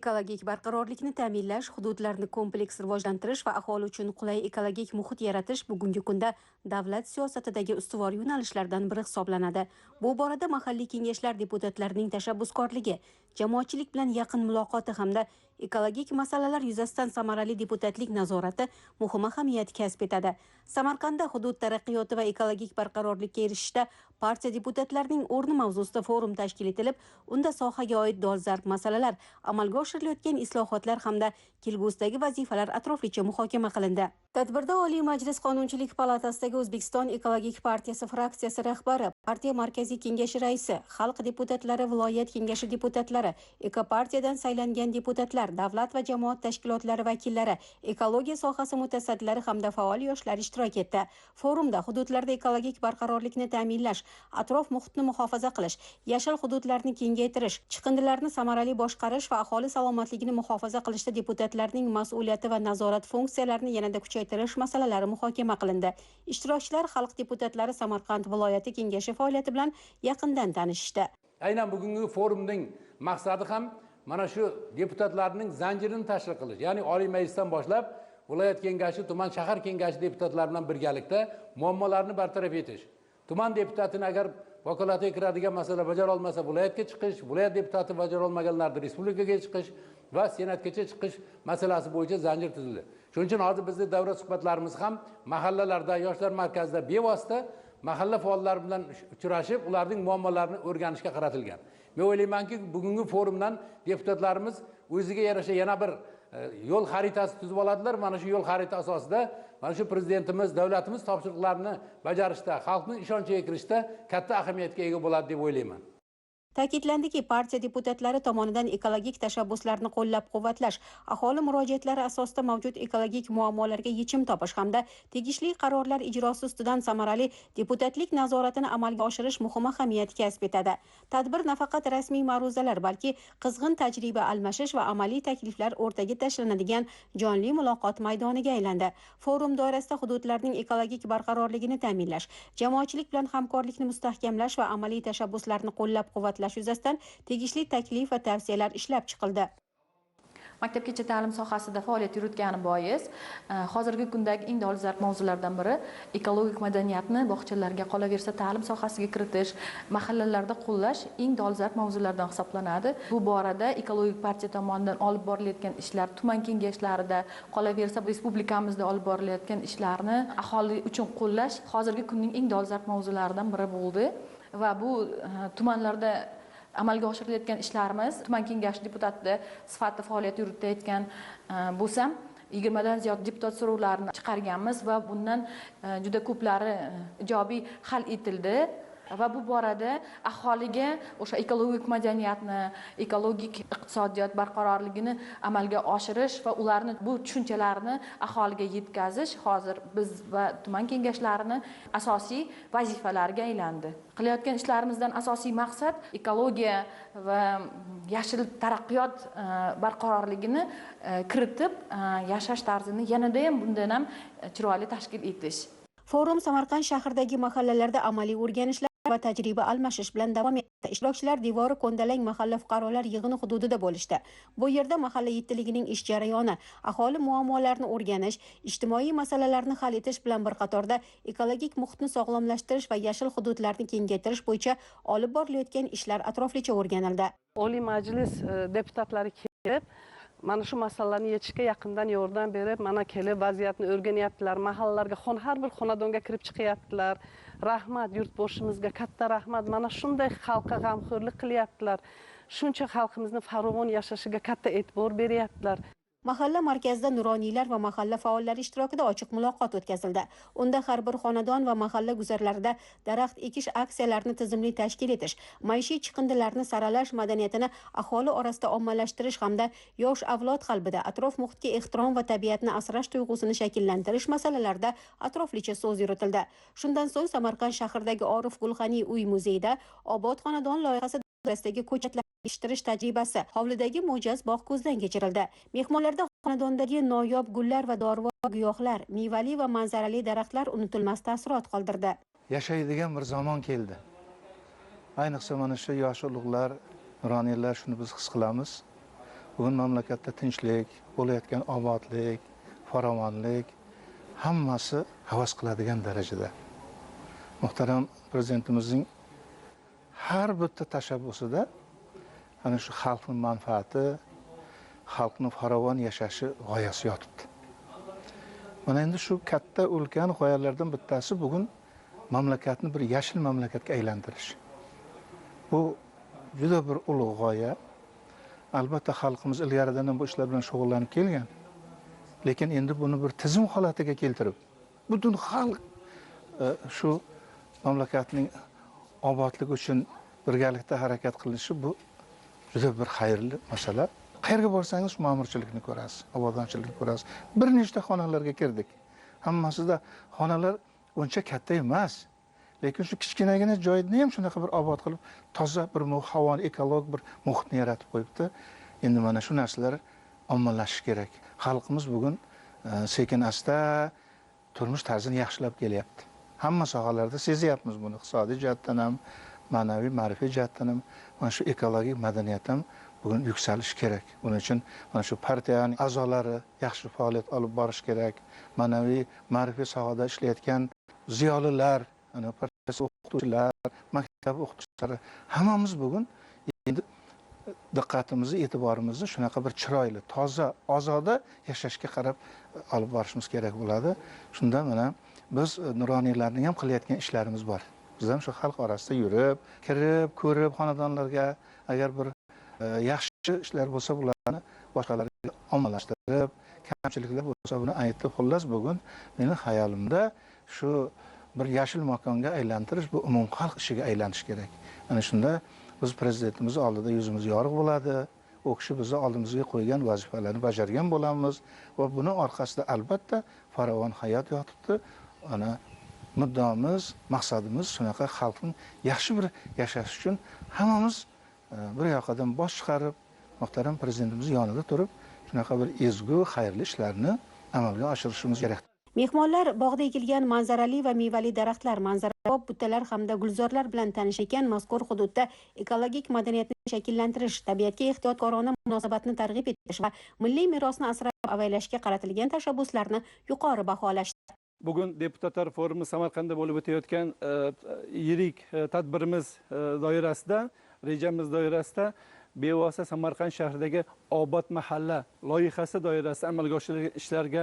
Ekologik barqarorlikni ta'minlash, hududlarni kompleks rivojlantirish va aholi uchun qulay ekologik muhit yaratish bugungi kunda davlat siyosatidagi ustuvor yo'nalishlardan biri hisoblanadi. Bu borada mahalliy kengashlar deputatlarining tashabbuskorligi, jamoatchilik bilan yaqin muloqoti hamda ekologik masalalar yuzasidan samarali deputatlik nazorati muhim ahamiyat kasb etadi. Samarqandda hudud taraqqiyoti va ekologik barqarorlikka erishishda partiya deputatlarining o'rni mavzusida forum tashkil etilib, unda sohaga oid dolzarb masalalar, amalga oshirilayotgan islohotlar hamda kelgusidagi vazifalar atroflicha muhokama qilindi. Tadbirda Oliy Majlis Qonunchilik palatasidagi O'zbekiston Ekologik partiyasi fraksiyasi rahbari, partiya markaziy kengashi raisi, xalq deputatlari viloyat kengashi deputatlari, ekopartiyadan saylangan deputatlar, davlat va jamoat tashkilotlari vakillari, ekologiya sohasi mutasaddilari hamda faol yoshlar ishtirok etdi. Forumda hududlarda ekologik barqarorlikni ta'minlash, atrof muhitni muhofaza qilish, yashil hududlarni kengaytirish, chiqindilarni samarali boshqarish va aholi salomatligini muhofaza qilishda deputatlarning mas'uliyati va nazorat funksiyalarini yanada kuchaytirish masalalari muhokama qilindi. Ishtirokchilar xalq deputatlari Samarqand viloyati kengashi faoliyati bilan yaqindan tanishishdi. Aynan bugungi forumning maqsadi ham mana shu deputatlarning zanjirini tashkil qilish, ya'ni Oliy Majlisdan boshlab viloyat kengashi, tuman, shahar kengashi deputatlari bilan birgalikda muammolarni bartaraf etish. Tuman deputatini agar vakolatiga kiradigan masala bajara olmasa viloyatga chiqish, viloyat deputati bajara olmaganlarda respublikaga chiqish va senatgacha chiqish masalasi bo'yicha zanjir tuzildi. Shuning uchun hozir bizning davra suhbatlarimiz ham mahallalarda, yoshlar markazida bevosita mahalla faollari bilan uchrashib, ularning muammolarini o'rganishga qaratilgan. Men o'ylaymanki, bugungi forumdan deputatlarimiz o'ziga yarasha yana bir yo'l xaritasi tuzib oladilar. Mana shu yo'l xarita asosida mana shu prezidentimiz, davlatimiz topshiriqlarini bajarishda, xalqning ishonchiga kirishda katta ahamiyatga ega bo'ladi deb o'ylayman. Ta'kidlandiki, partiya deputatlari tomonidan ekologik tashabbuslarni qo'llab-quvvatlash, aholi murojaatlari asosida mavjud ekologik muammolarga yechim topish hamda tegishli qarorlar ijrosi ustidan samarali deputatlik nazoratini amalga oshirish muhim ahamiyat kasb etadi. Tadbir nafaqat rasmiy ma'ruzalar, balki qizg'in tajriba almashish va amaliy takliflar o'rtaga tashlanadigan jonli muloqot maydoniga aylandi. Forum doirasida hududlarning ekologik barqarorligini ta'minlash, jamoatchilik bilan hamkorlikni mustahkamlash va amaliy tashabbuslarni qo'llab-quvvatlash yuzasidan tegishli taklif va tavsiyalar ishlab chiqildi. Maktabgacha ta'lim sohasida faoliyat yuritgani bois, hozirgi kundagi eng dolzarb mavzulardan biri ekologik madaniyatni bog'chalarga, qolaversa ta'lim sohasiga kiritish, mahallalarda qo'llash eng dolzarb mavzulardan hisoblanadi. Bu borada ekologik partiya tomonidan olib borilayotgan ishlar, tuman kengashlarida, qolaversa respublikamizda olib borilayotgan ishlarni aholi uchun qo'llash hozirgi kunning eng dolzarb mavzularidan biri bo'ldi. Va bu tumanlarda amalga oshirilayotgan ishlarimiz, tuman kengashi deputati sifatida faoliyat yuritayotgan bo'lsam, 20 dan ziyod deputat so'rovlarini chiqarganmiz va bundan juda ko'plari ijobiy hal etildi. Va bu borada aholiga o'sha ekologik madaniyatni, ekologik iqtisodiyot barqarorligini amalga oshirish va ularni bu tushunchalarni aholiga yetkazish hozir biz va tuman kengashlarini asosiy vazifalariga aylandi. Qilayotgan ishlarimizdan asosiy maqsad ekologiya va yashil taraqqiyot barqarorligini kiritib, yashash tarzini yanada ham bundan ham chiroyli tashkil etish. Forum Samarqand shahridagi mahallalarda amaliy o'rganishlar va tajriba almashish bilan davom etdi. Ishtirokchilar devori ko'ndalang mahalla fuqarolar yig'ini hududida bo'lishdi. Bu yerda mahalla yettiligining ish jarayoni, aholi muammolarini o'rganish, ijtimoiy masalalarni hal etish bilan bir qatorda ekologik muhitni sog'lomlashtirish va yashil hududlarni kengaytirish bo'yicha olib borilayotgan ishlar atroflicha o'rganildi. Oliy Majlis deputatlari kelib, mana shu masalalarni yechishga yaqindan yordam berib, mana kelib vaziyatni o'rganyaptilar. Mahallalarga, har bir xonadonga kirib chiqyaptilar. Rahmat yurtboshimizga, katta rahmat. Mana shunday xalqqa g'amxo'rlik qilyaptilar. Shuncha xalqimizni farovon yashashiga katta e'tibor beryaptilar. Mahalla markazida nuroniylar va mahalla faollari ishtirokida ochiq muloqot o'tkazildi. Unda har bir xonadon va mahalla guzarlarida daraxt ekish aksiyalarini tizimli tashkil etish, maishiy chiqindilarni saralash madaniyatini aholi orasida ommalashtirish hamda yosh avlod qalbida atrof muhitga ehtirom va tabiatni asrash tuyg'usini shakllantirish masalalarida atroflicha so'z yuritildi. Shundan so'ng Samarqand shahridagi Orif Gulxaniy uy muzeyida Obod xonadon loyihasi doirasidagi ko'chatlar yetishtirish tajribasi, hovlidagi mo'jaz bog' ko'zdan kechirildi. Mehmonlarda xonadondagi noyob gullar va dorivor giyohlar, mevali va manzarali daraxtlar unutilmas taassurot qoldirdi. Yashaydigan bir zamon keldi. Ayniqsa mana shu yosh ulug'lar, nuroniylar, shuni biz his qilamiz. Bugun mamlakatda tinchlik, bo'layotgan obodlik, farovonlik hammasi havas qiladigan darajada. Muhtaram prezidentimizning har bitta tashabbusida ana shu xalqning manfaati, xalqning farovon yashashi g'oyasi yotibdi. Mana endi shu katta ulkan g'oyalardan bittasi bugun mamlakatni bir yashil mamlakatga aylantirish. Bu juda bir ulug' g'oya. Albatta xalqimiz ilgaridan ham bu ishlar bilan shug'ullanib kelgan. Lekin endi buni bir tizim holatiga keltirib, butun xalq shu mamlakatning obodligi uchun birgalikda harakat qilishi bu juda bir xayrli masala. Qayerga borsangiz ma'murchilikni ko'rasiz, obodonchilikni ko'rasiz. Bir nechta xonalarga kirdik. Hammasida xonalar uncha katta emas, lekin shu kichkinagina joyni ham shunaqa bir obod qilib, toza bir havoni, ekolog bir muhitni yaratib qo'yibdi. Endi mana shu narsalar ommalashishi kerak. Xalqimiz bugun sekin asta turmush tarzini yaxshilab kelyapti. Hamma sohalarda sezyapmiz buni, iqtisodiy jihatdan ham, ma'naviy, ma'rifiy jihatdan ham, mana shu ekologik madaniyat ham bugun yuksalishi kerak. Buning uchun mana shu partiyaning a'zolari yaxshi faoliyat olib borish kerak. Ma'naviy, ma'rifiy sohada ishlayotgan ziyolilar, ana partiya o'qituvchilar, maktab o'qituvchilari, hammamiz bugun endi diqqatimizni, e'tiborimizni shunaqa bir chiroyli, toza, ozoda yashashga qarab olib borishimiz kerak bo'ladi. Shunda mana biz nuroniylarning ham qilayotgan ishlarimiz bor. Biz ham shu xalq orasida yurib, kirib, ko'rib xonadonlarga agar bir yaxshi ishlar bo'lsa, ularni boshqalarga ommalashtirib, kamchiliklar bo'lsa buni aytib, xullas bugun meni xayolimda shu bir yashil makonga aylantirish, bu umumxalq ishiga aylanishi kerak. Ana shunda biz prezidentimiz oldida yuzimiz yorug' bo'ladi. U kishi bizni oldimizga qo'ygan vazifalarni bajargan bo'lamiz va buni orqasida albatta farovon hayot yotibdi. Ana muddaomiz, maqsadimiz shunaqa xalqning yaxshi bir yashashi uchun hammamiz bir yoqadan bosh chiqarib, muhtaram prezidentimiz yonida turib, shunaqa bir ezgu, xayrli ishlarni amalga oshirishimiz kerak. Mehmonlar bog'da ekilgan manzarali va mevali daraxtlar, manzarabop butalar hamda gulzorlar bilan tanishgan mazkur hududda ekologik madaniyatni shakllantirish, tabiatga ehtiyotkorona munosabatni targ'ib etish va milliy merosni asrab avaylashga qaratilgan tashabbuslarni yuqori baholashdi. Bugun deputatlar forumi Samarqandda bo'lib o'tayotgan yirik tadbirimiz doirasida, rejamiz doirasida bevosita Samarqand shahridagi Obod mahalla loyihasi doirasida amalga oshirilgan ishlarga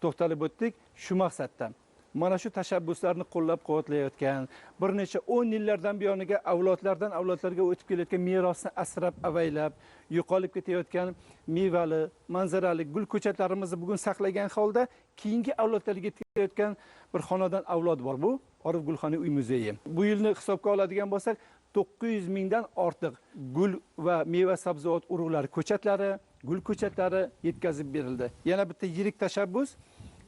to'xtalib o'tdik. Shu maqsadda mana shu tashabbuslarni qo'llab-quvvatlayotgan, bir necha 10 yillardan buyoniga avlodlardan avlodlarga o'tib kelayotgan merosni asrab avaylab, yo'qolib ketayotgan mevali, manzarali gul ko'chatlarimizni bugun saqlagan holda keyingi avlodlarga yetkazayotgan bir xonadon avlod bor. Bu Orif Gulxoniy uy muzeyi. Bu yilni hisobga oladigan bo'lsak, 900 mingdan ortiq gul va meva sabzavot urug'lari ko'chatlari, gul ko'chatlari yetkazib berildi. Yana bitta yirik tashabbus,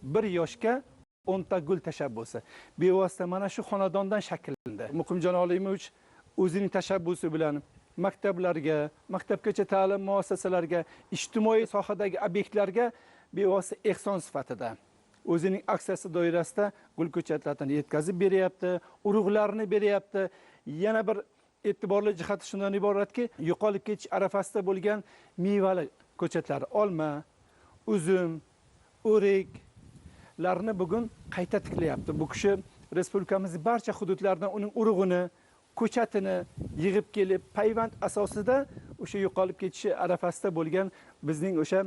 bir yoshga 10 ta gul tashabbusi. Bevosita mana shu xonadondan shakllandi. Muqimjon Olimovich o'zining tashabbusi bilan maktablarga, maktabgacha ta'lim muassasalariga, ijtimoiy sohadagi obyektlarga bevosita ehson sifatida o'zining aksiyasi doirasida gul ko'chatlarini yetkazib beryapti, urug'larni beryapti. Yana bir e'tiborli jihati shundan iboratki, yo'qolib ketish arafasida bo'lgan mevali ko'chatlar, olma, uzum, o'riklarni bugun qayta tiklayapti. Bu kishi respublikamizning barcha hududlaridan uning urug'ini, ko'chatini yig'ib kelib, payvand asosida o'sha yo'qolib ketishi arafasida bo'lgan bizning o'sha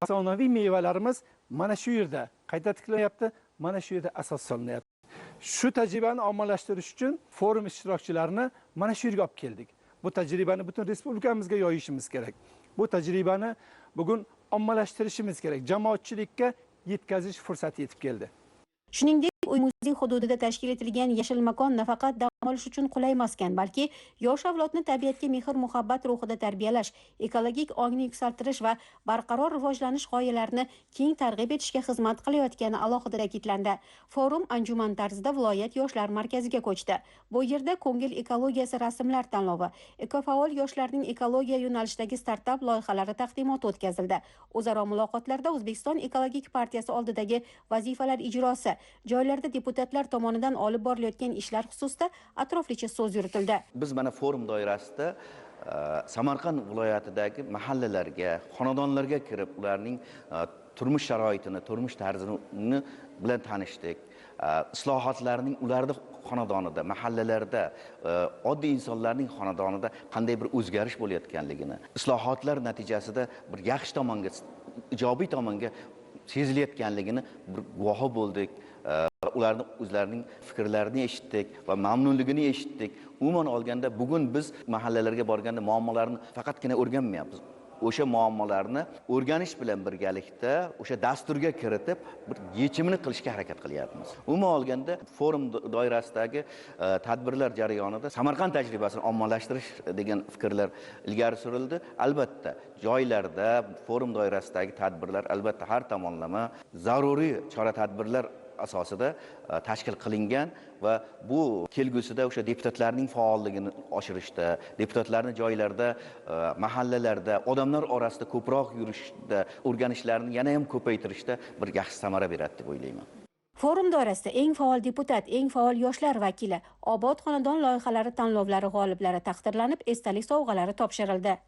afsonaviy mevalarimiz mana shu yerda qayta tiklanyapti, mana shu yerda asos solinyapti. Shu tajribani ommalashtirish uchun forum ishtirokchilarini mana shu yerga olib keldik. Bu tajribani butun respublikamizga yoyishimiz kerak. Bu tajribani bugun ommalashtirishimiz kerak. Jamoatchilikka yetkazish fursati yetib keldi. Shuningdek, uy muzey hududida tashkil etilgan yashil makon nafaqat dam olish uchun qulay maskan, balki yosh avlodni tabiatga mehr-muhabbat ruhida tarbiyalash, ekologik ongni yuksaltirish va barqaror rivojlanish g'oyalarini keng targ'ib etishga xizmat qilayotgani alohida ta'kidlandi. Forum anjuman tarzida viloyat yoshlar markaziga ko'chdi. Bu yerda ko'ngil ekologiyasi rasmlar tanlovi, ekofaol yoshlarning ekologiya yo'nalishidagi startap loyihalari taqdimoti o'tkazildi. O'zaro muloqotlarda O'zbekiston ekologik partiyasi oldidagi vazifalar ijrosi, joylarda deputatlar tomonidan olib borilayotgan ishlar xususida atroflicha so'z yuritildi. Biz mana forum doirasida Samarqand viloyatidagi mahallalarga, xonadonlarga kirib, ularning turmush sharoitini, turmush tarzini bilan tanishdik. Islohotlarning ularning xonadonida, mahallalarda, oddiy insonlarning xonadonida qanday bir o'zgarish bo'layotganligini, islohotlar natijasida bir yaxshi tomonga, ijobiy tomonga sezilayotganligini bir guvohi bo'ldik. Ularni o'zlarining fikrlarini eshitdik va mamnunligini eshitdik. Umuman olganda bugun biz mahallalarga borganda muammolarni faqatgina o'rganmayapmiz. O'sha muammolarni o'rganish bilan birgalikda o'sha dasturga kiritib bir yechimini qilishga harakat qilyapmiz. Umuman olganda forum doirasidagi tadbirlar jarayonida Samarqand tajribasini ommalashtirish degan fikrlar ilgari surildi. Albatta, joylarda forum doirasidagi tadbirlar albatta har tomonlama zaruriy chora-tadbirlar asosida tashkil qilingan va bu kelgusida o'sha deputatlarning faolligini oshirishda, deputatlarni joylarda, mahallalarda, odamlar orasida ko'proq yurishda, o'rganishlarni yana ham ko'paytirishda bir yaxshi samara beradi deb o'ylayman. Forum doirasida eng faol deputat, eng faol yoshlar vakili, obod xonadon loyihalari tanlovlari g'oliblari taqdirlanib, esdalik sovg'alari topshirildi.